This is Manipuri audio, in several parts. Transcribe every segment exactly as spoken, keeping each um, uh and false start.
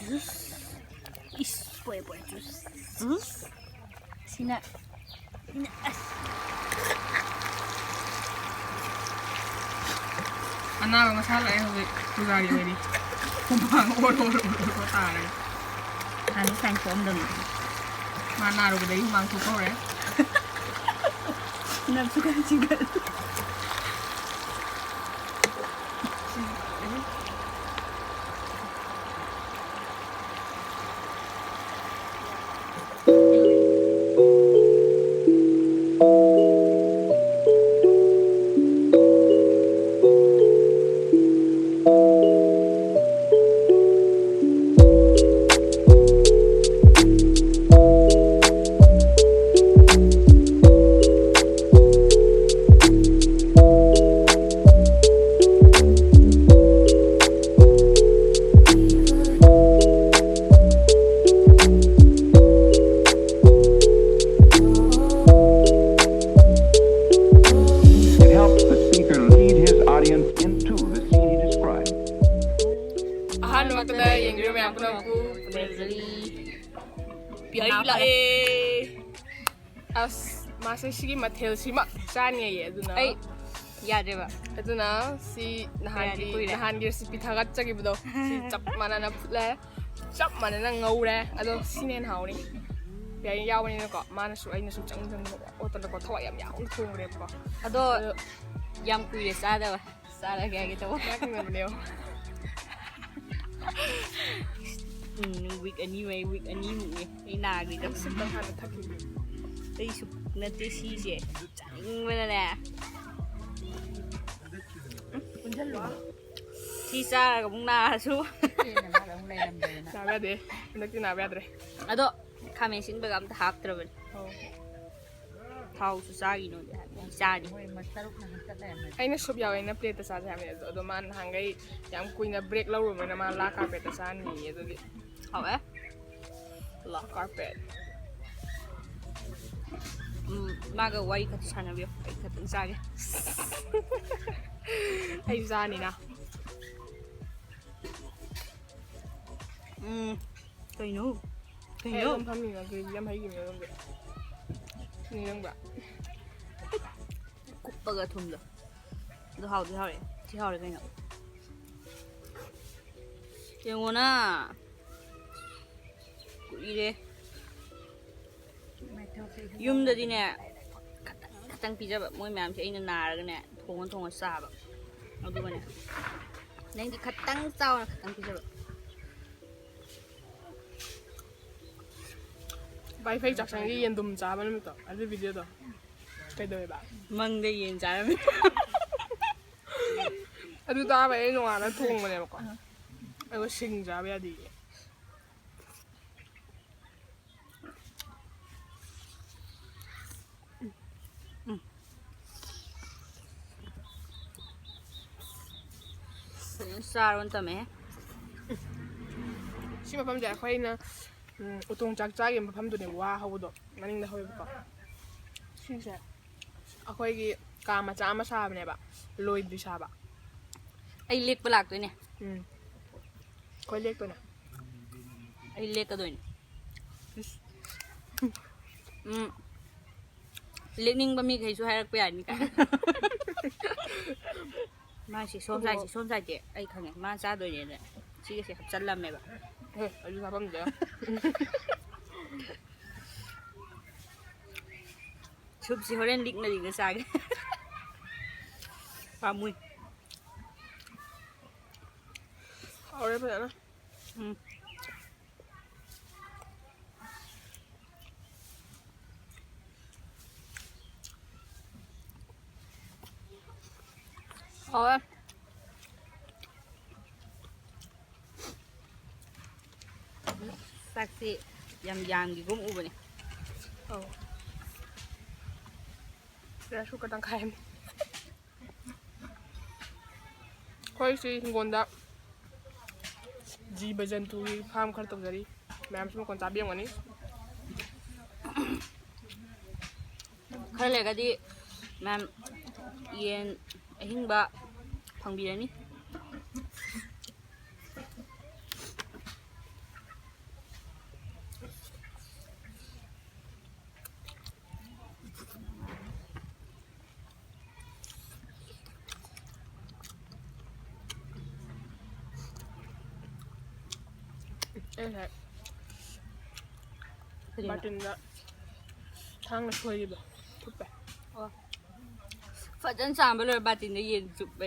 Juice. Ish, boy, boy, juice. Juice. ꯁꯤꯅ, ꯁꯤꯅ, ꯑꯁ꯫ ꯑꯅꯥꯕ ꯃꯁꯥ ꯂꯥꯛꯑꯦ ꯍꯧꯖꯤꯛ ꯄꯨꯖꯥꯔꯤ ꯑꯣꯏꯔꯤ꯫ ꯍꯨꯃꯥꯡ ꯑꯣꯔꯣ ꯑꯣꯔꯣ ꯑꯣꯔꯣ ꯑꯣꯔꯣ ꯇꯥꯔꯦ꯫ ꯍꯥꯟꯅ ꯁꯥꯏꯟ ꯊꯣꯛꯑꯝꯗꯕꯅꯤ꯫ ꯃꯥ ꯅꯥꯔꯨꯕꯗꯒꯤ ꯍꯨꯃꯥꯡ ꯊꯣꯛꯄ ꯍꯧꯔꯦ꯫ ꯅꯞꯁꯨ ꯈꯔ ꯆꯤꯡꯈꯠꯂꯨ꯫ It helps the speaker lead his audience into the scene he described. ꯑꯍꯥꯟꯕ ꯃꯛꯇꯗ ꯌꯦꯡꯕꯤꯔꯤꯕ ꯃꯌꯥꯝ ꯄꯨꯝꯅꯃꯛꯄꯨ ꯄꯤꯌꯥꯔꯤ ꯂꯥꯛꯑꯦ꯫ ꯑꯁ, ꯃꯥꯁꯦ ꯁꯤꯒꯤ ꯃꯊꯦꯜꯁꯤꯃꯛ ꯆꯥꯅꯤꯡꯉꯦ, ꯑꯗꯨꯅ ꯑꯩ ꯌꯥꯗ꯭ꯔꯦꯕ꯫ ꯑꯗꯨꯅ ꯁꯤ ꯅꯍꯥꯟꯒꯤ, ꯌꯥꯗꯤ ꯀꯨꯏꯔꯦ꯫ ꯅꯍꯥꯟꯒꯤ recipe ꯊꯥꯒꯠꯆꯈꯤꯕꯗꯣ, ꯁꯤ ꯆꯞ ꯃꯥꯟꯅꯅ ꯐꯨꯠꯂꯦ, ꯆꯞ ꯃꯥꯟꯅꯅ ꯉꯧꯔꯦ꯫ ꯑꯗꯣ ꯁꯤꯅ ꯍꯦꯟꯅ ꯍꯥꯎꯅꯤ, ꯄꯤꯌꯥꯔꯤ ꯌꯥꯎꯕꯅꯤꯅꯀꯣ꯫ ꯃꯥꯅꯁꯨ ꯑꯩꯅꯁꯨ ꯆꯪ ꯆꯪꯗꯅ ꯑꯣꯠꯇꯅꯀꯣ ꯊꯋꯥꯏ ꯌꯥꯝ ꯌꯥꯎꯅ ꯊꯣꯡꯈ꯭ꯔꯦꯕꯀꯣ꯫ ꯑꯗꯣ ꯑꯗꯣ ꯌꯥꯝ ꯀꯨꯏꯔꯦ ꯆꯥꯗꯕ꯫ ꯆꯥꯔꯒꯦ ꯍꯥꯏꯒꯦ ꯇꯧꯕ꯫ ꯉꯥꯛꯅꯕꯅꯦꯕ꯫ ꯎꯝ, week ꯑꯅꯤ ꯃꯩ, week ꯑꯅꯤꯃꯨꯛꯅꯦ ꯑꯩ ꯅꯥꯈ꯭ꯔꯤꯗꯣ꯫ ꯑꯩ ꯁꯨꯞꯇꯪ ꯍꯥꯟꯅ ꯊꯛꯈꯤꯒꯦ꯫ ꯑꯩ ꯁꯨꯞ ꯅꯠꯇꯦ ꯁꯤꯁꯦ꯫ ꯆꯥꯅꯤꯡꯕꯅꯅꯦ꯫ ꯄꯨꯟꯁꯤꯜꯂꯨ꯫ ꯁꯤ ꯆꯥꯔꯒ ꯑꯃꯨꯛ ꯅꯥꯔꯁꯨ꯫ ꯍꯦꯟꯅ ꯃꯥꯗ ꯑꯃꯨꯛ ꯂꯩꯔꯝꯗꯗꯅ꯫ ꯅꯥꯕ ꯌꯥꯗꯦ꯫ ꯍꯟꯗꯛꯇꯤ ꯅꯥꯕ ꯌꯥꯗ꯭ꯔꯦ꯫ ꯑꯗꯣ ꯈꯥꯃꯦꯟ ꯑꯁꯤꯟꯕꯒ ꯑꯝꯇ ꯍꯥꯞꯇ꯭ꯔꯕꯅꯦ꯫ ꯑꯧ꯫ ꯊꯥꯎꯁꯨ ꯆꯥꯈꯤꯅꯣꯗꯤ ꯍꯥꯏꯕꯅꯦ꯫ ꯆꯥꯅꯤ꯫ ꯃꯣꯏ ꯃ-, ꯇꯔꯨꯛꯅ ꯍꯟꯀꯠ ꯂꯩꯔꯝꯃꯗꯤ꯫ ꯑꯩꯅ ꯁꯨꯞ ꯌꯥꯎꯋꯦꯅ ꯄ꯭ꯂꯦꯠꯇ ꯆꯥꯁꯦ ꯍꯥꯏꯕꯅꯦ꯫ ꯑꯗꯣ, ꯑꯗꯣ ꯃꯥ ꯅꯍꯥꯟꯈꯩ ꯌꯥꯝ ꯀꯨꯏꯅ ꯕ꯭ꯔꯦꯛ ꯂꯧꯔꯨꯕꯅꯤꯅ ꯃꯥ ꯂꯥ ꯀꯥꯔꯄꯦꯠꯇ ꯆꯥꯅꯤꯌꯦ꯫ ꯑꯗꯨꯒꯤ ꯍꯥꯎꯋꯦ꯫ ꯂꯥ ꯀꯥꯔꯄꯦꯠ꯫ ꯎꯝ, ꯃꯥꯒ ꯋꯥꯔꯤ ꯈꯛꯇ ꯁꯥꯟꯅꯕꯤꯌꯣ꯫ ꯑꯩ ꯈꯛꯇꯪ ꯆꯥꯒꯦ꯫ ꯑꯩꯁꯨ ꯆꯥꯅꯤꯅ꯫ ꯎꯝ, ꯀꯩꯅꯣ? ꯑꯩ ꯀꯩꯅꯣ? ꯑꯗꯨꯝ ꯐꯝꯃꯤꯅ ꯒ꯭ꯔꯦꯚꯤ ꯌꯥꯝ ꯍꯩꯈꯤꯕꯅꯦ ꯑꯗꯨꯝꯗꯤ꯫ ꯅꯤꯡꯁꯤꯡꯕ꯭ꯔꯥ? ꯀꯨꯞꯄꯒ ꯊꯨꯝꯗꯣ꯫ ꯑꯗꯨ ꯍꯥꯎꯗꯤ ꯍꯥꯎꯔꯦ꯫ ꯊꯤ ꯍꯥꯎꯔꯦ ꯀꯩꯅꯣ꯫ ꯌꯦꯡꯉꯣꯅ꯫ ꯀꯨꯏꯔꯦ꯫ ꯌꯨꯝꯗꯗꯤꯅꯦ, ꯈꯇꯪ ꯈꯇꯪ ꯄꯤꯖꯕ꯫ ꯃꯣꯏ ꯃꯌꯥꯝꯁꯦ ꯑꯩꯅ ꯅꯥꯔꯒꯅꯦ, ꯊꯣꯡꯉ ꯊꯣꯡꯉ ꯆꯥꯕ꯫ ꯑꯗꯨꯒꯅꯦ, ꯅꯪꯗꯤ ꯈꯇꯪ ꯆꯥꯎꯅ ꯈꯇꯪ ꯄꯤꯖꯕ꯫ ꯋꯥꯏꯐꯩ ꯆꯥꯛꯁꯪꯒꯤ ꯌꯦꯟꯗꯨꯝ ꯆꯥꯕ ꯅꯨꯃꯤꯠꯇꯣ, ꯑꯗꯨ ꯚꯤꯗꯤꯑꯣꯗꯣ ꯀꯩꯗꯧꯋꯦꯕ? ꯃꯪꯗ ꯌꯦꯟ ꯆꯥꯔꯝꯃꯤ꯫ ꯑꯗꯨ ꯆꯥꯕꯩ ꯑꯩ ꯅꯣꯡꯉꯥꯟꯅ ꯊꯣꯡꯕꯅꯦꯕꯀꯣ꯫ ꯑꯗꯨꯒ ꯁꯤꯡ ꯆꯥꯕ ꯌꯥꯗꯦꯌꯦ꯫ ꯐꯖꯅ ꯆꯥꯔꯣꯅ ꯇꯝꯃꯦꯍꯦ꯫ ꯁꯤ ꯃꯐꯝꯁꯦ ꯑꯩꯈꯣꯏꯅ, ꯎꯝ, ꯎꯇꯣꯡ ꯆꯥꯛ ꯆꯥꯈꯤꯕ ꯃꯐꯝꯗꯨꯅꯦ ꯋꯥ ꯍꯧꯕꯗꯣ꯫ ꯃꯅꯤꯡꯗ ꯍꯧꯋꯦꯕꯀꯣ꯫ ꯁꯤꯁꯦ ꯑꯩꯈꯣꯏꯒꯤ ꯀꯥ ꯃꯆꯥ ꯑꯃ ꯁꯥꯕꯅꯦꯕ, ꯂꯣꯏꯗ꯭ꯔꯤ ꯁꯥꯕ꯫ ꯑꯩ ꯂꯦꯛꯄ ꯂꯥꯛꯇꯣꯏꯅꯦ꯫ ꯎꯝ꯫ ꯑꯩꯈꯣꯏ ꯂꯦꯛꯇꯣꯏꯅꯦ꯫ ꯑꯩ ꯂꯦꯛꯀꯗꯣꯏꯅꯦ꯫ ꯏꯁ꯫ ꯎꯝ꯫ ꯂꯦꯛꯅꯤꯡꯕ ꯃꯤꯈꯩꯁꯨ ꯍꯥꯏꯔꯛꯄ ꯌꯥꯅꯤ ꯀꯥꯏ꯫ ꯃꯥꯁꯤ ꯁꯣꯝ ꯁꯥꯏꯁꯦ, ꯁꯣꯝ ꯁꯥꯏꯁꯦ ꯑꯩ ꯈꯪꯉꯦ꯫ ꯃꯥ ꯆꯥꯗꯣꯏꯅꯦꯅ ꯁꯤꯒꯁꯦ ꯍꯥꯞꯆꯜꯂꯝꯃꯦꯕ꯫ ꯑꯦ, ꯑꯩꯁꯨ ꯍꯥꯞꯄꯝꯗꯦ꯫ ꯁꯨꯞꯁꯤ ꯍꯣꯔꯦꯟ ꯂꯤꯛꯅ ꯂꯤꯛꯅ ꯆꯥꯒꯦ꯫ ꯄꯥꯝꯃꯨꯏ꯫ ꯍꯥꯎꯔꯦ ꯐꯖꯅ꯫ ꯎꯝ꯫ ꯍꯥꯎꯋꯦ꯫ ꯆꯥꯛꯁꯤ ꯌꯥꯝ ꯌꯥꯝꯒꯤꯒꯨꯝ ꯎꯕꯅꯦ꯫ ꯑꯧ꯫ ꯔꯥꯏꯁ ꯀꯨꯀꯔ ꯇꯪꯈꯥꯏ ꯑꯃ꯫ ꯑꯩꯈꯣꯏ ꯁꯤ ꯍꯤꯡꯒꯣꯜꯗ ꯖꯤꯕ ꯖꯟꯇꯨꯒꯤ ꯐꯥꯔꯝ ꯈꯔ ꯇꯧꯖꯔꯤ꯫ ꯃꯌꯥꯝꯁꯨ ꯃꯈꯣꯟ ꯇꯥꯕꯤꯔꯝꯒꯅꯤ꯫ ꯈꯔ ꯂꯩꯔꯒꯗꯤ ꯃꯌꯥꯝ ꯌꯦꯟ ꯑꯍꯤꯡꯕ ꯐꯪꯕꯤꯔꯅꯤ꯫ ꯑꯩ ꯉꯁꯥꯏ ꯀꯔꯤꯅꯣ? ꯕꯥꯔꯇꯤꯟꯗ ꯊꯥꯡꯅ ꯁꯣꯏꯈꯤꯕ ꯊꯨꯞꯄꯦ꯫ ꯐꯖꯅ ꯆꯥꯝꯕ ꯂꯣꯏꯔ ꯕꯥꯔꯇꯤꯟꯗ ꯌꯦꯟ ꯆꯨꯞꯄꯦ꯫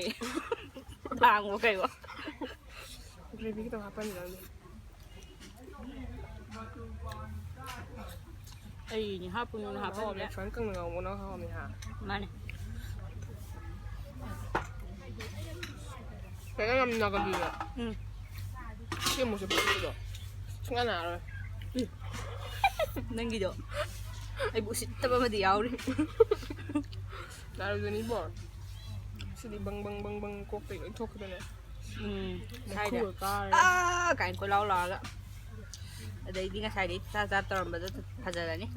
ꯊꯥꯡꯕ ꯀꯩꯕꯣ? ꯒ꯭ꯔꯦꯚꯤ ꯈꯤꯇꯪ ꯍꯥꯞꯄꯟꯕꯤꯔꯝꯃꯦ꯫ ꯑꯩꯅꯤ ꯍꯥꯞꯄꯨꯅꯨꯅ ꯍꯥꯞꯄꯟꯗ꯭ꯔꯦ꯫ ꯁꯨꯃꯥꯏꯅ ꯀꯪꯅ ꯉꯧꯕꯅ ꯍꯥꯎꯕꯅꯤ ꯍꯥ꯫ ꯃꯥꯅꯦ꯫ ꯀꯩꯅꯣ ꯌꯥꯝ ꯅꯥꯒꯜꯂꯤꯕ꯫ ꯎꯝ꯫ ꯁꯤ ꯑꯃꯨꯛꯁꯦ ꯄꯨꯛꯁꯤꯗꯣ ꯁꯨꯡꯌꯥ ꯅꯥꯔꯔꯣꯏ꯫ ꯅꯪꯒꯤꯗꯣ ꯑꯩꯕꯨ ꯎꯁꯤꯠꯇꯕ ꯑꯃꯗꯤ ꯌꯥꯎꯔꯤ꯫ ꯅꯥꯔꯣꯏꯗꯣꯏꯅꯤꯕꯣ꯫ ꯁꯤꯗꯤ ꯕꯪ ꯕꯪ ꯕꯪ ꯕꯪ ꯀꯣꯛꯇꯩ ꯂꯣꯏ ꯊꯣꯛꯈꯤꯗꯣꯏꯅꯦ꯫ ꯎꯝ꯫ ꯃꯩꯈꯨꯒ ꯀꯥꯔꯦ꯫ ꯑꯥ ꯀꯥꯏꯅ ꯀꯣꯏꯂꯥꯎ ꯂꯥꯎꯔꯒ꯫ ꯑꯗꯩꯗꯤ ꯉꯁꯥꯏꯗꯤ ꯆꯥ ꯆꯥ ꯇꯧꯔꯝꯕꯗꯣ ꯐꯖꯔꯅꯤ꯫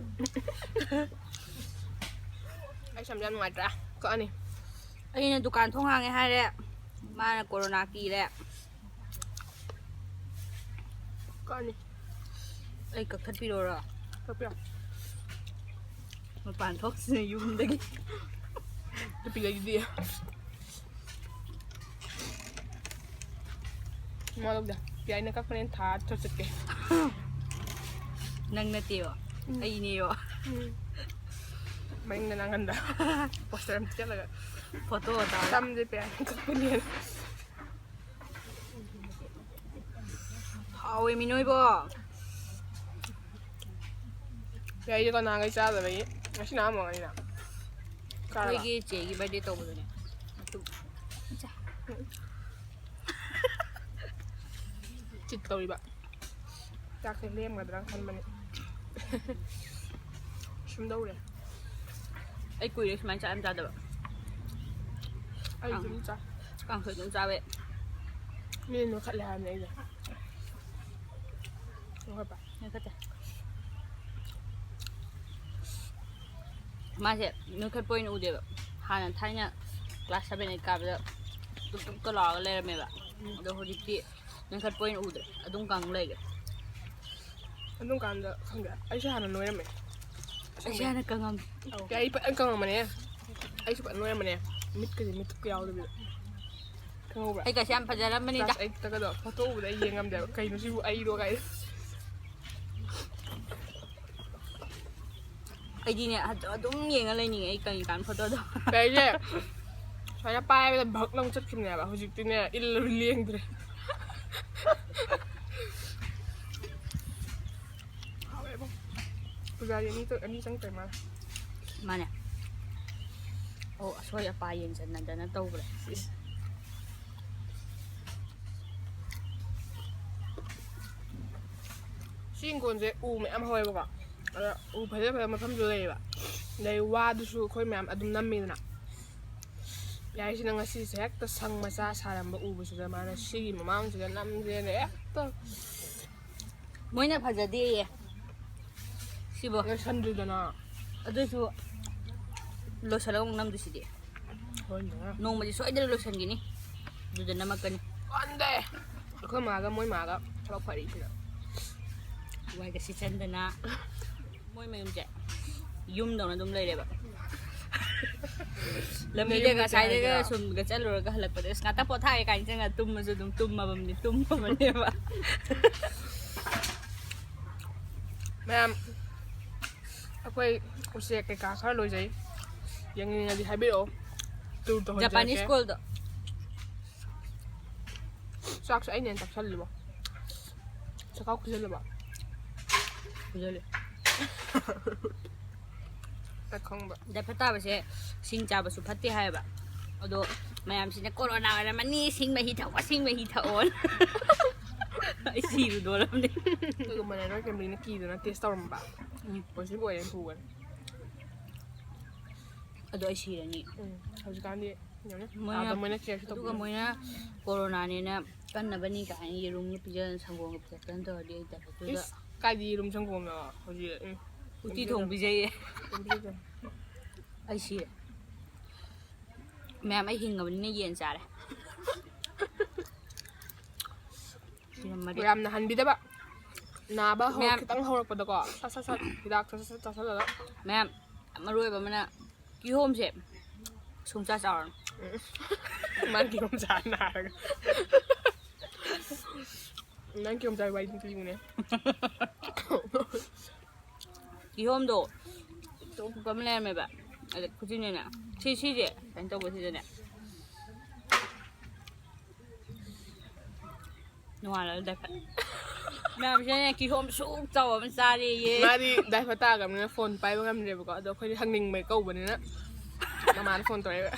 ꯑꯩ ꯁꯝꯁꯦ ꯌꯥꯝ ꯅꯨꯡꯉꯥꯏꯇ꯭ꯔꯥ? ꯀꯛꯑꯅꯤ꯫ ꯑꯩꯅ ꯗꯨꯀꯥꯟ ꯊꯣꯡ ꯍꯥꯡꯉꯦ ꯍꯥꯏꯔꯦ꯫ ꯃꯥꯅ ꯀꯣꯔꯣꯅꯥ ꯀꯤꯔꯦ꯫ ꯀꯛꯑꯅꯤ꯫ ꯑꯩ ꯀꯛꯊꯠꯄꯤꯔꯣꯔꯣ? ꯀꯛꯄꯤꯔꯣ꯫ ꯃꯄꯥꯟ ꯊꯣꯛꯁꯤꯅ ꯌꯨꯝꯗꯒꯤ꯫ ꯅꯨꯄꯤ ꯂꯩꯗꯤ꯫ ꯃꯥ ꯂꯧꯗꯦ꯫ ꯄꯤꯌꯥꯏꯅ ꯀꯛꯄꯅꯦꯅ ꯊꯥ ꯆꯠ ꯆꯠꯀꯦ꯫ ꯅꯪ ꯅꯠꯇꯦꯌꯣ꯫ ꯎꯝ꯫ ꯑꯩꯅꯦꯌꯣ꯫ ꯃꯅꯤꯡꯗ ꯅꯥꯀꯟꯗ ꯄꯣꯁꯇꯔ ꯑꯃ ꯊꯦꯠꯂꯒ ꯐꯣꯇꯣ ꯇꯧꯔꯒ꯫ ꯁꯝꯁꯦ ꯄꯤꯌꯥꯏꯅ ꯀꯛꯄꯅꯦꯅ꯫ ꯍꯥꯎꯋꯦꯃꯤ ꯅꯣꯏꯕꯣ꯫ ꯄꯤꯌꯥꯏꯁꯦ ꯀꯅꯥꯈꯩ ꯆꯥꯗꯕꯒꯤ ꯉꯁꯤꯅ ꯑꯍꯥꯟꯕ ꯑꯣꯏꯔꯝꯒꯅꯤꯅ꯫ ꯆꯥꯔꯕ? ꯑꯩꯈꯣꯏꯒꯤ ꯆꯦꯒꯤ ꯕꯥꯔꯗꯦ ꯇꯧꯕꯗꯨꯅꯦ꯫ ꯑꯗꯨꯝ ꯆꯤꯠ ꯇꯧꯔꯤꯕ꯫ ꯆꯥꯛꯁꯦ ꯂꯦꯝꯒꯗ꯭ꯔꯥ ꯈꯟꯕꯅꯤ꯫ ꯁꯨꯝꯗꯧꯔꯦ꯫ ꯑꯩ ꯀꯨꯏꯔꯦ ꯁꯨꯃꯥꯏꯅ ꯆꯥꯛ ꯌꯥꯝ ꯆꯥꯗꯕ꯫ ꯑꯩ ꯑꯗꯨꯝ ꯆꯥꯏ꯫ ꯀꯥꯡꯁꯣꯏ ꯑꯗꯨꯝ ꯆꯥꯕ ꯌꯥꯏ꯫ ꯃꯤꯅ ꯅꯣꯏꯈꯠꯂꯦ ꯍꯥꯏꯕꯅꯦ ꯑꯩꯁꯦ꯫ ꯅꯣꯏꯈꯠꯄ꯭ꯔꯥ? ꯅꯣꯏꯈꯠꯇꯦ꯫ ꯃꯥꯁꯦ ꯅꯣꯏꯈꯠꯄ ꯑꯣꯏꯅ ꯎꯗꯦꯕ꯫ ꯍꯥꯟꯅ ꯊꯥꯏꯅ class seven eight ꯀꯥꯕꯗ ꯇꯨꯞ ꯇꯨꯞꯀ ꯂꯥꯎꯔꯒ ꯂꯩꯔꯝꯃꯦꯕ꯫ ꯑꯗꯣ ꯍꯧꯖꯤꯛꯇꯤ ꯅꯣꯏꯈꯠꯄ ꯑꯣꯏꯅ ꯎꯗ꯭ꯔꯦ꯫ ꯑꯗꯨꯝ ꯀꯪ ꯂꯩꯔꯦ꯫ ꯑꯗꯨꯝ ꯀꯥꯟꯗ ꯈꯪꯗꯦ꯫ ꯑꯩꯁꯨ ꯍꯥꯟꯅ ꯅꯣꯏꯔꯝꯃꯦ꯫ ꯑꯩꯁꯨ ꯍꯥꯟꯅ ꯀꯪꯉꯝꯃꯦ꯫ ꯑꯧ꯫ ꯑꯩ ꯐꯖꯅ ꯀꯪꯉꯝꯕꯅꯦ꯫ ꯑꯩꯁꯨ ꯐꯖꯅ ꯅꯣꯏꯔꯝꯕꯅꯦ꯫ ꯃꯤꯠꯀꯁꯦ ꯃꯤꯠꯀ ꯌꯥꯎꯗꯕꯤꯗ꯫ ꯈꯪꯍꯧꯕ꯭ꯔꯥ? ꯑꯩ ꯀꯁꯦ ꯌꯥꯝ ꯐꯖꯔꯝꯕꯅꯤꯗ꯫ ꯀ꯭ꯂꯥꯁ ꯑꯩꯠꯇꯒꯗꯣ ꯐꯣꯇꯣ ꯎꯕꯗ ꯑꯩ ꯌꯦꯡ ꯉꯝꯗꯦꯕ, ꯀꯩꯅꯣ ꯁꯤꯕꯨ ꯑꯩꯔꯣ ꯀꯥꯏ꯫ ꯑꯩꯗꯤꯅꯦ ꯑꯗꯨ- ꯑꯗꯨꯝ ꯌꯦꯡꯉ ꯂꯩꯅꯤꯡꯉꯦ ꯑꯩ ꯀꯔꯤ ꯀꯥꯟ ꯐꯣꯇꯣꯗꯣ꯫ ꯀꯩꯁꯦ ꯁꯨꯃꯥꯏꯅ ꯄꯥꯏꯕꯗ ꯚꯛ ꯂꯧ ꯆꯠꯈꯤꯕꯅꯦꯕ, ꯍꯧꯖꯤꯛꯇꯤꯅꯦ ꯏꯜꯂ ꯂꯦꯡꯗ꯭ꯔꯦ꯫ ꯍꯥꯎꯋꯦꯕꯣ꯫ ꯄꯨꯖꯥꯔꯤ ꯑꯅꯤ ꯆꯪ- ꯑꯅꯤ ꯆꯪꯉꯛꯇꯣꯏ ꯃꯥꯜꯂꯦ꯫ ꯃꯥꯅꯦ꯫ ꯑꯣ, ꯑꯁꯣꯏ ꯑꯄꯥ ꯌꯦꯡꯁꯤꯟꯅꯗꯅ ꯇꯧꯕ꯭ꯔꯥ? ꯁꯤ ꯏꯪꯈꯣꯜꯁꯦ ꯎ ꯃꯌꯥꯝ ꯍꯧꯋꯦꯕꯀꯣ꯫ ꯑꯗ ꯎ ꯐꯖ ꯐꯖꯕ ꯃꯐꯝꯁꯨ ꯂꯩꯌꯦꯕ꯫ ꯑꯗꯩ ꯋꯥꯗꯨꯁꯨ ꯑꯩꯈꯣꯏ ꯃꯌꯥꯝ ꯑꯗꯨꯝ ꯅꯝꯃꯤꯗꯅ꯫ ꯌꯥꯏꯁꯤꯅ ꯉꯁꯤꯁꯦ ꯍꯦꯛꯇ ꯁꯪ ꯃꯆꯥ ꯁꯥꯔꯝꯕ ꯎꯕꯁꯤꯗ ꯃꯥꯅ ꯁꯤꯒꯤ ꯃꯃꯥꯡꯁꯤꯗ ꯅꯝꯁꯦꯅ ꯍꯦꯛꯇ꯫ ꯃꯣꯏꯅ ꯐꯖꯗꯦꯌꯦ ꯁꯤꯕꯣ꯫ ꯂꯣꯏꯁꯟꯗ꯭ꯔꯤꯗꯅ꯫ ꯑꯗꯨꯏꯁꯨ ꯂꯣꯏꯁꯤꯜꯂꯒ ꯑꯃꯨꯛ ꯅꯝꯗꯣꯏꯁꯤꯗꯤ꯫ ꯍꯣꯏꯅꯦ꯫ ꯅꯣꯡꯃꯗꯤ ꯁꯣꯏꯗꯅ ꯂꯣꯏꯁꯤꯟꯈꯤꯅꯤ꯫ ꯑꯗꯨꯗ ꯅꯝꯃꯛꯀꯅꯤ꯫ ꯀꯟꯗꯦ꯫ ꯑꯩꯈꯣꯏ ꯃꯥꯒ ꯃꯣꯏ ꯃꯥꯒ ꯊꯕꯛ ꯐꯔꯤꯁꯤꯗ꯫ ꯋꯥꯏꯒ ꯁꯤꯠꯆꯟꯗꯅ꯫ ꯃꯣꯏ ꯃꯌꯨꯝꯁꯦ ꯌꯨꯝꯗꯧꯅ ꯑꯗꯨꯝ ꯂꯩꯔꯦꯕ꯫ ꯂꯝꯕꯤꯗ ꯉꯁꯥꯏꯗꯒ ꯁꯨꯝꯒ ꯆꯠꯂꯨꯔꯒ ꯍꯜꯂꯛꯄꯗ ꯑꯁ ꯉꯥꯛꯇ ꯄꯣꯊꯥꯒꯦ ꯀꯥꯏꯅ ꯆꯪꯉ ꯇꯨꯝꯃꯁꯨ ꯑꯗꯨꯝ ꯇꯨꯝꯃꯕꯅꯤ ꯇꯨꯝꯃꯕꯅꯦꯕ꯫ ꯃꯌꯥꯝ ꯑꯩꯈꯣꯏ ꯎꯆꯦꯛ ꯀꯩꯀꯥ ꯈꯔ ꯂꯣꯏꯖꯩ꯫ ꯌꯦꯡꯅꯤꯡꯉꯗꯤ ꯍꯥꯏꯕꯤꯔꯛꯑꯣ꯫ ꯇꯨꯔ ꯇꯧꯍꯟꯖꯔꯛꯀꯦ꯫ ꯖꯄꯥꯅꯤꯁ ꯀꯣꯜꯗꯣ꯫ ꯆꯥꯛꯁꯨ ꯑꯩꯅ ꯍꯦꯟꯅ ꯆꯥꯛꯁꯜꯂꯤꯕꯣ꯫ ꯆꯈꯥꯎ ꯈꯨꯖꯜꯂꯕ꯫ ꯈꯨꯖꯜꯂꯦ꯫ ꯇ ꯈꯪꯕ꯫ ꯗꯥꯏꯐꯠ ꯇꯥꯕꯁꯦ ꯁꯤꯡ ꯆꯥꯕꯁꯨ ꯐꯠꯇꯦ ꯍꯥꯏꯌꯦꯕ꯫ ꯑꯗꯣ ꯃꯌꯥꯝꯁꯤꯅ ꯀꯣꯔꯣꯅꯥ ꯑꯣꯏꯔꯝꯃꯅꯤ, ꯁꯤꯡ ꯃꯍꯤ ꯊꯛꯑꯣ, ꯁꯤꯡ ꯃꯍꯤ ꯊꯛꯑꯣ꯫ ꯑꯩ ꯁꯤꯔꯨꯗꯣꯔꯕꯅꯦ꯫ ꯑꯗꯨꯒ ꯃꯅꯦ ꯅꯣꯏ ꯐꯦꯃꯤꯂꯤꯅ ꯀꯤꯗꯅ ꯇꯦꯁ ꯇꯧꯔꯝꯕ꯫ ꯎꯝ꯫ ꯄꯣꯖꯤꯇꯤꯚ ꯑꯣꯏꯔꯦꯅ ꯄꯨꯒꯅꯤ꯫ ꯑꯗꯣ ꯑꯩ ꯁꯤꯔꯅꯤ꯫ ꯎꯝ꯫ ꯍꯧꯖꯤꯛꯀꯥꯟꯗꯤ ꯌꯦꯡꯉꯨꯅꯦ꯫ ꯃꯣꯏꯅ ꯑꯥꯗ ꯃꯣꯏꯅ ꯆꯦꯛꯁꯨ ꯑꯗꯨꯒ ꯇꯧꯕꯤꯔꯝꯃꯤ꯫ ꯃꯣꯏꯅ ꯀꯣꯔꯣꯅꯥꯅꯦꯅ ꯀꯟꯅꯕꯅꯤ ꯀꯥꯏꯅ ꯌꯦꯔꯨꯝꯒ ꯄꯤꯖꯗꯅ ꯁꯪꯒꯣꯝꯒ ꯄꯤꯊꯛꯇꯅ ꯇꯧꯔꯗꯤ ꯑꯩ ꯗꯥꯏꯐꯠꯇꯨꯗ ꯏꯁ ꯀꯥꯏꯗꯤ ꯌꯦꯔꯨꯝ ꯁꯪꯒꯣꯝꯅꯣ ꯍꯧꯖꯤꯛ꯫ ꯎꯝ꯫ ꯎꯇꯤ ꯊꯣꯡ ꯄꯤꯖꯩꯌꯦ꯫ ꯌꯦꯔꯨꯝ ꯄꯤꯖꯗꯦ꯫ ꯑꯩ ꯁꯤꯔꯦ꯫ ꯃꯌꯥꯝ ꯑꯩ ꯍꯤꯡꯉꯕꯅꯤꯅ ꯌꯦꯟ ꯆꯥꯔꯦ꯫ ꯁꯤꯔꯝꯃꯗꯤ꯫ ꯌꯥꯝꯅ ꯍꯟꯕꯤꯗꯕ꯫ ꯅꯥꯕ ꯍꯧ- ꯃꯌꯥꯝ- ꯈꯤꯇꯪ ꯍꯧꯔꯛꯄꯗꯀꯣ ꯁꯠ ꯁꯠ ꯁꯠ ꯍꯤꯗꯥꯛ ꯁꯠ ꯁꯠ ꯁꯠ ꯆꯥꯁꯤꯜꯂꯒ꯫ ꯃꯌꯥꯝ ꯃꯔꯨ ꯑꯣꯏꯕ ꯑꯃꯅ ꯀꯤꯍꯣꯝꯁꯦ ꯁꯨꯡꯆꯥ ꯆꯥꯔꯨꯔꯅꯨ꯫ ꯃꯥꯅ ꯀꯤꯍꯣꯝ ꯆꯥ ꯅꯥꯔꯒ꯫ ꯅꯪ ꯀꯤꯍꯣꯝ ꯆꯥꯕ ꯋꯥꯔꯤ ꯑꯗꯨꯝ ꯂꯤꯌꯨꯅꯦ꯫ ꯀꯤꯍꯣꯝꯗꯣ ꯆꯧ ꯄꯤꯛꯄ ꯑꯃ ꯂꯩꯔꯝꯃꯦꯕ꯫ ꯑꯗ ꯈꯨꯖꯤꯟꯅꯦꯅ ꯁꯤ ꯁꯤꯁꯦ ꯀꯩꯅꯣ ꯇꯧꯕꯁꯤꯗꯅꯦ꯫ ꯅꯣꯡꯉꯥꯜꯂꯒ ꯗꯥꯏꯐꯠ꯫ ꯃꯌꯥꯝꯁꯤꯅꯅꯦ ꯀꯤꯍꯣꯝ ꯁꯨꯛ ꯆꯥꯎꯕ ꯑꯃ ꯆꯥꯔꯦꯌꯦ꯫ ꯃꯥꯗꯤ ꯗꯥꯏꯐꯠ ꯇꯥꯈ꯭ꯔꯕꯅꯤꯅ ꯐꯣꯟ ꯄꯥꯏꯕ ꯉꯝꯗ꯭ꯔꯦꯕꯀꯣ꯫ ꯑꯗꯣ ꯑꯩꯈꯣꯏꯗꯤ ꯍꯪꯅꯤꯡꯕꯩ ꯀꯧꯕꯅꯤꯅ ꯃꯃꯥꯅ ꯐꯣꯟ ꯇꯧꯔꯛꯑꯦꯕ꯫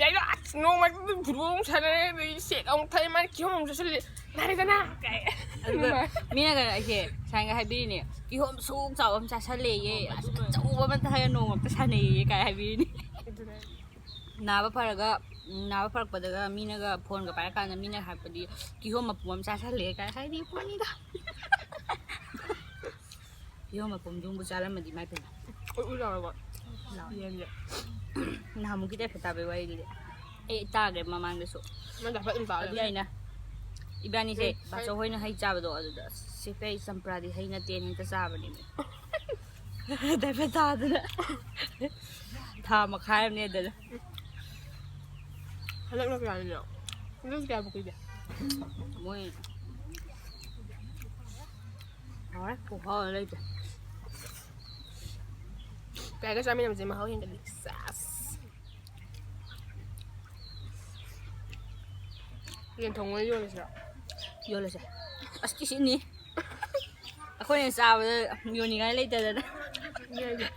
"ꯌꯥꯏꯗꯣ ꯑꯁ ꯅꯣꯡꯃ ꯐꯨꯠꯕꯣꯜ ꯑꯃꯨꯛ ꯁꯥꯟꯅꯔꯦ, ꯑꯗꯩ ꯁꯦꯛ ꯑꯃꯨꯛ ꯊꯛꯑꯦ, ꯃꯥꯅ ꯀꯤꯍꯣꯝ ꯑꯃꯨꯛ ꯆꯥꯁꯤꯜꯂꯦ, ꯅꯥꯔꯦꯗꯅ?" ꯀꯥꯏ꯫ ꯑꯗꯨꯒ ꯃꯤꯅꯒ ꯑꯩꯁꯦ ꯁꯥꯏꯅꯒ ꯍꯥꯏꯕꯤꯔꯤꯅꯦ, "ꯀꯤꯍꯣꯝ ꯁꯨꯛ ꯆꯥꯎꯕ ꯑꯃ ꯆꯥꯁꯜꯂꯦꯌꯦ, ꯑꯁ ꯑꯆꯧꯕ ꯑꯃ ꯊꯛꯑꯒ ꯅꯣꯡꯃ ꯑꯝꯇ ꯁꯥꯟꯅꯩꯌꯦ" ꯀꯥꯏ ꯍꯥꯏꯕꯤꯔꯤꯅꯦ꯫ ꯑꯗꯨꯅꯦ꯫ ꯅꯥꯕ ꯐꯔꯒ ꯎꯝ, ꯅꯥꯕ ꯐꯔꯛꯄꯗꯒ ꯃꯤꯅꯒ ꯐꯣꯟꯒ ꯄꯥꯏꯔꯀꯥꯟꯗ ꯃꯤꯅ ꯍꯥꯏꯔꯛꯄꯗꯤ, "ꯀꯤꯍꯣꯝ ꯃꯄꯨꯝ ꯑꯃ ꯆꯥꯁꯜꯂꯦ" ꯀꯥꯏ ꯍꯥꯏꯗꯤ ꯄꯣꯠꯅꯤꯗ꯫ ꯀꯤꯍꯣꯝ ꯃꯄꯨꯝꯗꯨꯝꯕꯨ ꯆꯥꯔꯝꯃꯗꯤ ꯃꯥꯏ ꯄꯦꯝꯃ꯫ ꯎꯏ ꯎꯏ ꯂꯥꯎꯔꯕ ꯂꯥꯎꯔꯦ꯫ ꯌꯦꯟꯁꯦ꯫ ꯅꯍꯥꯟꯃꯨꯛꯀꯤ ꯇꯥꯏꯞꯇ ꯇꯥꯕꯩ ꯋꯥꯔꯤꯗꯨꯗꯤ ꯑꯩ ꯇꯥꯈ꯭ꯔꯦ ꯃꯃꯥꯡꯗꯁꯨ꯫ ꯅꯪ ꯗꯥꯏꯐꯠ ꯑꯗꯨꯝ ꯇꯥꯔꯦ꯫ ꯑꯗꯨꯗꯤ ꯑꯩꯅ ꯏꯕꯥꯅꯤꯁꯦ ꯎꯝ, ꯕꯥꯆꯧ ꯍꯣꯏꯅ ꯍꯩ ꯆꯥꯕꯗꯣ ꯑꯗꯨꯗ, "ꯁꯤ ꯀꯩ ꯆꯝꯄ꯭ꯔꯥꯗꯤ ꯍꯩ ꯅꯠꯇꯦꯅ ꯍꯦꯛꯇ ꯆꯥꯕꯅꯦꯃꯤ"꯫ ꯗꯥꯏꯐꯠ ꯇꯥꯗꯅ ꯊꯥ ꯃꯈꯥꯏ ꯑꯃꯅꯦ ꯑꯗꯨꯗ꯫ ꯍꯟꯗꯛꯅ ꯀꯌꯥꯅꯤꯅꯣ? ꯍꯟꯗꯛ ꯀꯌꯥꯕꯨ ꯀꯨꯏꯗꯦ? ꯃꯣꯏ ꯍꯥꯎꯔꯦ, ꯈꯨꯍꯥꯎ ꯑꯃ ꯂꯩꯇꯦ꯫ ꯀꯌꯥꯒ ꯆꯥꯃꯤꯟꯅꯕꯁꯦ ꯃꯍꯥꯎ ꯍꯦꯟꯒꯠꯂꯤ꯫ ꯁꯦꯁ꯫ ꯌꯦꯟ ꯊꯣꯡꯕ ꯌꯣꯜꯂꯁꯤꯔꯣ? ꯌꯣꯜꯂꯁꯦ꯫ ꯑꯁ, ꯇꯤꯁꯤꯠꯅꯤ꯫ ꯑꯩꯈꯣꯏꯅ ꯆꯥꯕꯗ ꯌꯣꯟꯅꯤꯡꯉꯥꯏ ꯂꯩꯇꯗꯅ꯫ ꯌꯥꯏꯌꯦ꯫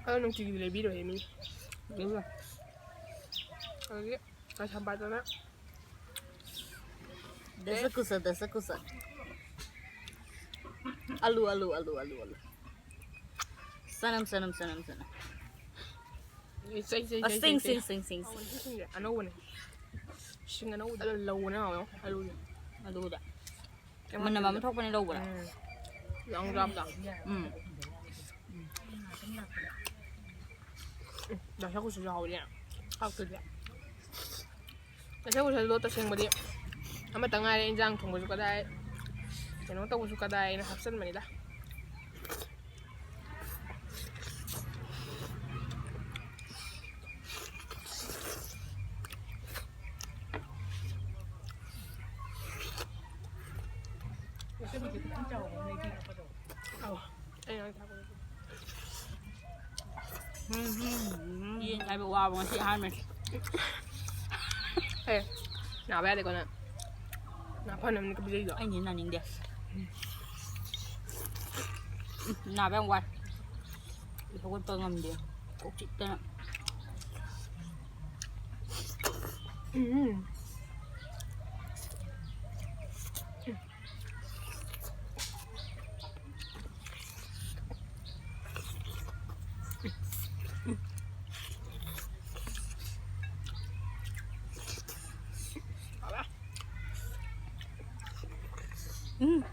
ꯑꯗꯣ ꯅꯨꯡꯇꯤꯒꯤꯗꯤ ꯂꯩꯕꯤꯔꯣꯏꯌꯦ ꯃꯤ꯫ ꯂꯩꯕꯤꯔꯣꯏ꯫ ꯑꯗꯒꯤ ꯀꯩꯁꯥꯝꯄꯥꯠꯇꯅ ꯗꯁ ꯀꯨꯁ, ꯗꯁ ꯀꯨꯁ꯫ ꯑꯂꯨ, ꯑꯂꯨ, ꯑꯂꯨ, ꯑꯂꯨ, ꯑꯂꯨ꯫ ꯆꯅꯝ, ꯆꯅꯝ, ꯆꯅꯝ, ꯆꯅꯝ꯫ ꯆꯩ, ꯆꯩ, ꯑꯁ, ꯆꯩ, ꯁꯤꯡ, ꯆꯩ, ꯆꯩ꯫ ꯁꯤꯡ, ꯁꯤꯡ, ꯁꯤꯡ, ꯁꯤꯡ꯫ ꯑꯅꯧꯕꯅꯦ꯫ ꯁꯤꯡ ꯑꯅꯧꯕꯗ ꯂꯧꯕꯅꯦ ꯍꯥꯎꯋꯦ꯫ ꯑꯂꯨꯁꯦ꯫ ꯑꯗꯨꯗ꯫ ꯃꯅꯝ ꯑꯃ ꯊꯣꯛꯄꯅꯦ ꯂꯧꯕꯗ꯫ ꯎꯝ꯫ ꯌꯥꯝ ꯌꯥꯝꯗ꯫ ꯎꯝ꯫ ꯎꯝ, ꯗꯁꯀꯨꯁꯁꯨ ꯌꯥꯎꯔꯦ꯫ ꯍꯥꯎꯇꯗꯤ꯫ ꯗꯁꯀꯨꯁꯗꯣ ꯇꯁꯦꯡꯕꯗꯤ ꯑꯃꯇ ꯉꯥꯏꯔꯦ, ꯏꯟꯖꯥꯡ ꯊꯣꯡꯕꯁꯨ ꯀꯗꯥꯏ, ꯀꯩꯅꯣ ꯇꯧꯕꯁꯨ ꯀꯗꯥꯏ ꯑꯩꯅ ꯍꯥꯞꯆꯤꯟꯕꯅꯤꯗ꯫ ꯌꯦꯟ ꯆꯥꯕ ꯋꯥꯕ ꯉꯁꯤ ꯑꯍꯥꯟꯕꯅꯤ꯫ ꯑꯦ, ꯅꯥꯕ ꯌꯥꯗꯦꯀꯣ ꯅꯪ꯫ ꯅꯥ ꯐꯅꯕꯅꯤ ꯄꯤꯖꯩꯗꯣ꯫ ꯑꯩꯅ ꯅꯥꯅꯤꯡꯗꯦ꯫ ꯎꯝ, ꯅꯥꯕ ꯌꯥꯝ ꯋꯥꯏ꯫ ꯍꯧꯒꯠꯄ ꯉꯝꯗꯦ꯫ ꯀꯣꯛ ꯆꯤꯛꯇꯅ꯫ ꯎꯝ꯫ ꯎꯝ꯫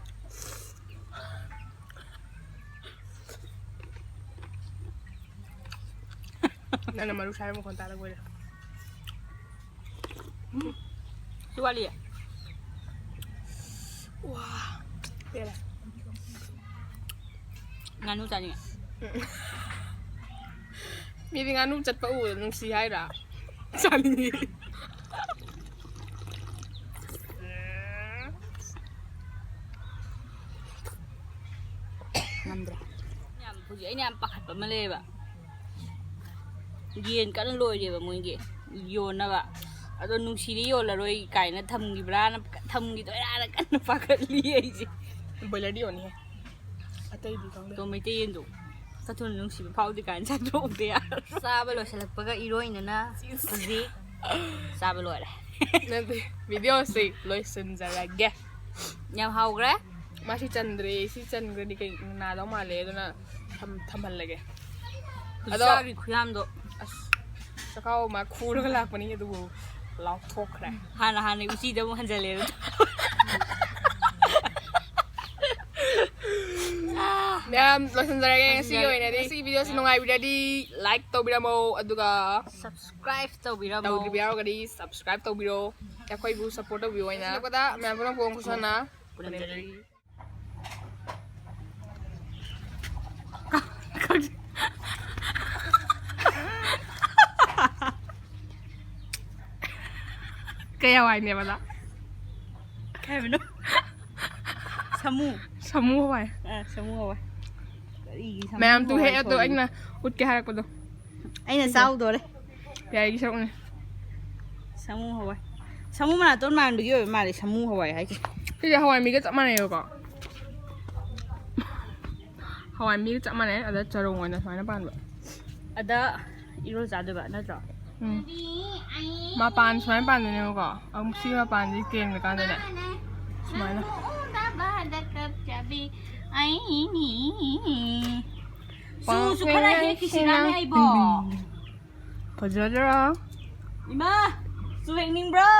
ꯅꯪꯅ ꯃꯔꯨ ꯁꯥꯏꯕ ꯃꯈꯣꯟ ꯇꯥꯗ ꯀꯨꯏꯔꯦ꯫ ꯁꯤ ꯋꯥꯠꯂꯤ꯫ ꯋꯥ꯫ ꯄꯦꯜꯂꯦ꯫ ꯉꯥꯅꯨ ꯆꯥꯅꯤꯡꯉꯦ꯫ ꯃꯤꯗꯤ ꯉꯥꯅꯨ ꯆꯠꯄ ꯎꯕꯗ ꯅꯨꯡꯁꯤ ꯍꯥꯏꯔꯥ? ꯆꯥꯅꯤꯡꯉꯤ꯫ ꯉꯝꯗ꯭ꯔꯦ꯫ ꯌꯥꯝ, ꯍꯧꯖꯤꯛ ꯑꯩꯅ ꯌꯥꯝ ꯄꯥꯈꯠꯄ ꯑꯃ ꯂꯩꯌꯦꯕ꯫ ꯌꯦꯟ ꯀꯟꯅ ꯂꯣꯏꯔꯦꯕ ꯃꯣꯏꯒꯤ ꯌꯣꯟꯅꯕ꯫ ꯑꯗꯣ ꯅꯨꯡꯁꯤꯔꯤ ꯌꯣꯜꯂꯔꯣꯏ ꯀꯥꯏꯅ ꯊꯝꯈꯤꯕ꯭ꯔꯥꯅ, ꯊꯝꯈꯤꯗꯣꯏꯔꯥꯅ ꯀꯟꯅ ꯄꯥꯈꯠꯂꯤ ꯑꯩꯁꯦ꯫ ꯕꯣꯏꯂꯔꯗꯤ ꯌꯣꯟꯅꯤꯍꯦ꯫ ꯑꯇꯩꯗꯤ ꯈꯪꯗꯦ꯫ ꯑꯗꯣ ꯃꯩꯇꯩ ꯌꯦꯟꯗꯣ ꯀꯊꯨꯅ ꯅꯨꯡꯁꯤꯕ ꯐꯥꯎꯗꯦ ꯀꯥꯏꯅ ꯆꯥꯊꯣꯛꯎꯕꯗꯤ ꯌꯥꯔꯣꯏ꯫ ꯆꯥꯕ ꯂꯣꯏꯁꯤꯜꯂꯛꯄꯒ ꯏꯔꯣꯏꯅꯅ ꯍꯧꯖꯤꯛ ꯆꯥꯕ ꯂꯣꯏꯔꯦ꯫ ꯅꯠꯇꯦ, ꯚꯤꯗꯤꯑꯣꯁꯤ ꯂꯣꯏꯁꯤꯟꯖꯔꯒꯦ꯫ ꯌꯥꯝ ꯍꯥꯎꯈ꯭ꯔꯦ꯫ ꯃꯥꯁꯤ ꯆꯟꯗ꯭ꯔꯦ, ꯁꯤ ꯆꯟꯈ꯭ꯔꯗꯤ ꯀꯩ ꯅꯥꯗꯧ ꯃꯥꯜꯂꯦ, ꯑꯗꯨꯅ ꯊꯝ-, ꯊꯝꯍꯜꯂꯒꯦ꯫ ꯑꯗꯣ ꯆꯥꯔꯤ ꯈꯨꯌꯥꯝꯗꯣ꯫ ꯑꯁ, ꯆꯈꯥꯎ ꯑꯃ ꯈꯨꯔꯒ ꯂꯥꯛꯄꯅꯤ, ꯑꯗꯨꯕꯨ ꯂꯥꯎꯊꯣꯛꯈ꯭ꯔꯦ꯫ ꯍꯥꯟꯅ ꯍꯥꯟꯅ ꯎꯆꯤꯗ ꯑꯃꯨꯛ ꯍꯟꯖꯜꯂꯦ꯫ ꯃꯌꯥꯝ ꯂꯣꯏꯁꯤꯟꯖꯔꯒꯦ ꯉꯁꯤꯒꯤ ꯂꯣꯏꯁꯤꯟꯖꯔꯒꯦ꯫ ꯑꯣꯏꯅꯗꯤ꯫ ꯉꯁꯤꯒꯤ ꯚꯤꯗꯤꯑꯣꯁꯤ ꯅꯨꯡꯉꯥꯏꯕꯤꯔꯗꯤ like ꯇꯧꯕꯤꯔꯝꯃꯣ, ꯑꯗꯨꯒ subscribe ꯇꯧꯕꯤꯔꯝꯃꯣ꯫ ꯇꯧꯗ꯭ꯔꯤꯕ ꯌꯥꯎꯔꯒꯗꯤ subscribe ꯇꯧꯕꯤꯔꯣ, ꯑꯩꯈꯣꯏꯕꯨ support ꯇꯧꯕꯤꯌꯣ ꯍꯥꯏꯅ꯫ ꯂꯣꯏꯁꯤꯜꯂꯛꯄꯗ ꯃꯌꯥꯝ ꯄꯨꯝꯅꯃꯛꯄꯨ ꯈꯨꯔꯨꯝꯖꯔꯤ꯫ ꯀꯌꯥ ꯋꯥꯏꯅꯦꯕ ꯅꯪ? ꯀꯩ ꯍꯥꯏꯕꯅꯣ? ꯁꯥꯃꯨ꯫ ꯁꯥꯃꯨ ꯍꯋꯥꯏ꯫ ꯑ, ꯁꯥꯃꯨ ꯍꯋꯥꯏ꯫ ꯀꯔꯤꯒꯤ ꯁꯥꯃꯨ ꯃꯌꯥꯝ ꯇꯨ ꯍꯋꯥꯏ ꯍꯦꯛ ꯑꯗꯣ ꯊꯣꯡꯉꯤꯅꯣ? ꯑꯩꯅ ꯎꯠꯀꯦ ꯍꯥꯏꯔꯛꯄꯗꯣ꯫ ꯑꯩꯅ ꯆꯥꯎꯗꯣꯔꯦ꯫ ꯌꯥꯏꯒꯤ ꯁꯔꯨꯛꯅꯦ꯫ ꯁꯥꯃꯨ ꯍꯋꯥꯏ꯫ ꯁꯥꯃꯨ ꯃꯅꯥꯇꯣꯟ ꯃꯥꯟꯕꯒꯤ ꯑꯣꯏꯕ ꯃꯥꯜꯂꯦ ꯁꯥꯃꯨ ꯍꯋꯥꯏ ꯍꯥꯏꯁꯦ꯫ ꯁꯤꯁꯦ ꯍꯋꯥꯏ ꯃꯤꯒ ꯆꯞ ꯃꯥꯟꯅꯩꯕꯀꯣ꯫ ꯍꯋꯥꯏ ꯃꯤꯒ ꯆꯞ ꯃꯥꯟꯅꯩ, ꯑꯗ ꯆꯔꯣꯡ ꯑꯣꯏꯅ ꯁꯨꯃꯥꯏꯅ ꯄꯥꯟꯕ꯫ ꯑꯗ ꯏꯔꯣ ꯆꯥꯗꯣꯏꯕ ꯅꯠꯇ꯭ꯔꯣ? ꯎꯝ꯫ ꯃꯄꯥꯟ ꯁꯨꯃꯥꯏꯅ ꯄꯥꯟꯗꯣꯏꯅꯦꯕꯀꯣ꯫ ꯑꯃꯨꯛ ꯁꯤ ꯃꯄꯥꯟꯁꯤ ꯀꯦꯟꯕ ꯀꯥꯟꯗꯅꯦ ꯁꯨꯃꯥꯏꯅ꯫ ꯆꯨꯁꯨ ꯈꯔ ꯍꯦꯛꯈꯤꯁꯤꯔꯥꯅꯦ ꯑꯩꯕꯣ꯫ ꯐꯖꯗ꯭ꯔꯥ? ꯏꯃꯥ, ꯆꯨ ꯍꯦꯛꯅꯤꯡꯕ꯭ꯔꯣ?